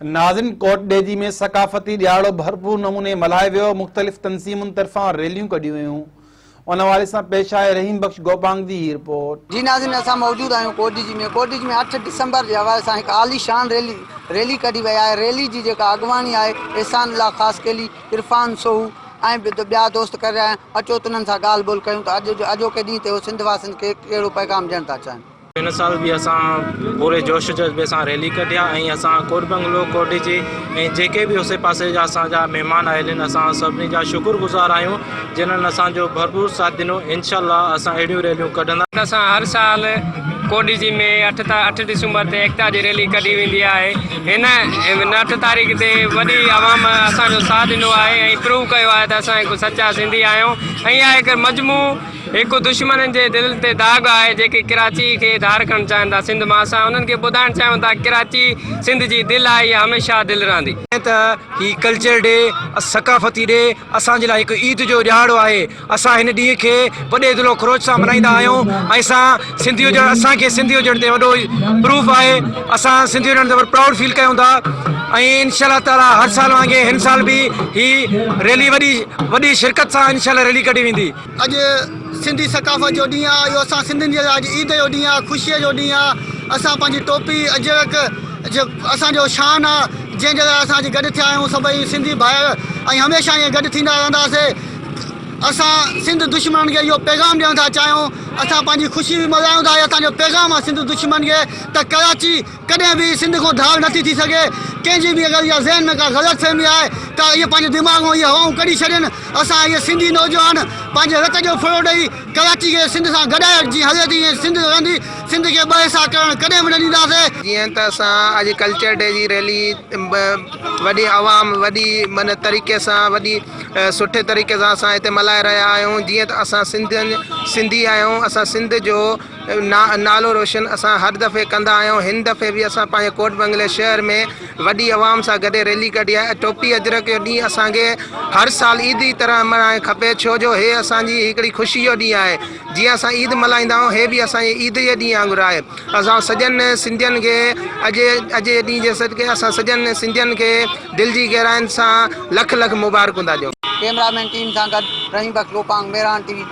ناظرين ڪوٽڏيجي ۾ ثقافتي ڏهاڙو ڀرپور نموني ملهايو ويو، مختلف تنظيمن طرفان ريليون ڪڍيون ويون، ان حوالي سان پيش آهي رحيم بخش گوپانگ جي هي رپورٽ. جي ناظرين اسان موجود آهيون ڪوٽڏيجي ۾ ڪوٽڏيجي ۾ اٺ ڊسمبر جي حوالي سان هڪ عاليشان ريلي ريلي ڪڍي وئي آهي ريلي جي جيڪا اڳواڻي آهي احسان الله خاصخيلي، عرفان سوهو ۽ به ٻيا دوست ڪري رهيا آهن اچو ته انهن سان ڳالهه ٻولهه ڪيون ته اڄ اڄوڪي ڏينهن تي هو سنڌ واسين کي ڪهڙو پيغام ڏيڻ ٿا چاهين. هن سال به اسان پوري جوش جذبي سان ريلي ڪڍي آ ۽ اسان ڪوٽ بنگلو ڪوٽ جي ۽ جيڪي به اوسي پاسي جا اسان جا مهمان آيل آهن اسان سڀني جا شڪر گذار آهيون جنھن اسان جو ڀرپور ساٿ ڏنو انشاء الله اسان اهڙيون ريليون ڪڍندا. اسان هر سال ڪوٽ ڏيجي ۾ اٺ تا اٺ ڊسمبر تي ايڪتا جي ريلي ڪڍي ويندي آهي هن هن اٺ تاريخ تي وڏي عوام اسان جو ساٿ ڏنو آهي ۽ پروو ڪيو آهي ته اسان هڪ سچا سنڌي آهيون ۽ اها هڪ مجموع هڪ دشمنن جي دل تي داغ آهي جيڪي ڪراچي کي ڌار ڪرڻ چاهين ٿا سنڌ مان اسان انهن کي ٻڌائڻ چاهيون ٿا ڪراچي سنڌ جي دل آهي اها هميشه دل رهندي. جيئن ته هي ڪلچر ڊي، ثقافتي ڊي، اسان جي لاء هڪ عيد جو ڏهاڙو آهي. اسان هن ڏينهن کي وڏي دل و خروش سان ملهائيندا آهيون ۽ اسان سنڌي هجڻ اسان کي سنڌي هجڻ تي وڏو پروف آهي. اسان سنڌي هجڻ تي وڏو پرائوڊ فيل ڪيون ٿا ۽ انشاء الله تعالي هر سال وانگي هن سال به هي ريلي وڏي وڏي شرڪت سان انشاء الله ريلي ڪڍي ويندي. اڄ سنڌي ثقافت جو ڏينهن آهي اهو اسان سنڌين جي لاء اڄ عيد جو ڏينهن آهي خوشيء جو ڏينهن آهي اسان پنهنجي ٽوپي اجرڪ اسان جو شان آهي جنهن جي لاء اسان اڄ گڏ ٿيا آهيون سڀئي سنڌي ڀائر ۽ هميشه ائين گڏ ٿيندا رهنداسي اسان سنڌ دشمنن کي اهو پيغام ڏيڻ ٿا چاهيون اسان پنهنجي خوشي به ملهايون ٿا اسان جو پيغام آهي سنڌ دشمن کي ته ڪراچي ڪڏهن به سنڌ کان ڌار نٿي ٿي سگهي، ڪنهن جي به اگر اها ذهن ۾ ڪا غلط فهمي آهي ته اهي پنهنجي دماغ مان اهي هوائون ڪڍي ڇڏين، اسان اهي سنڌي نوجوان پنهنجي رت جو ڦڙو ڏئي ڪراچي کي سنڌ سان گڏائي جيئن هلي ٿي ايئن سنڌ رهندي، سنڌ کي ٻه حصا ڪرڻ ڪڏهن به نه ڏينداسين. جيئن ته اسان اڄ ڪلچر ڊي جي ريلي وڏي عوام وڏي من طريقي سان وڏي سٺي طريقي سان اسان هتي ملهائي رهيا آهيون جيئن ته اسان سنڌين سنڌي آهيون اسان سنڌ جو نالو روشن اسان هر دفعي ڪندا آهيون هن دفعي به اسان پنهنجي ڪوٽ بنگلي شهر ۾ وڏي عوام سان گڏي ريلي ڪڍي آهي ٽوپي اجرڪ جو ڏينهن اسان کي هر سال عيد جي طرح ملهائڻ کپي ڇو جو هي اسان جي هڪڙي خوشي جو ڏينهن آهي جيئن اسان عيد ملهائيندا آهيون هي به اسان جي عيد جي ڏينهن وانگر آهي اسان سڄن سنڌين کي اڄ اڄ جي ڏينهن جي صدقي اسان سڄن سنڌين کي دل جي گهراين سان لک لک مبارڪون ٿا ڏيون. ڪئميرا مين ٽيم سان گڏ رحيم بخش گوپانگ، مهراڻ ٽي وي.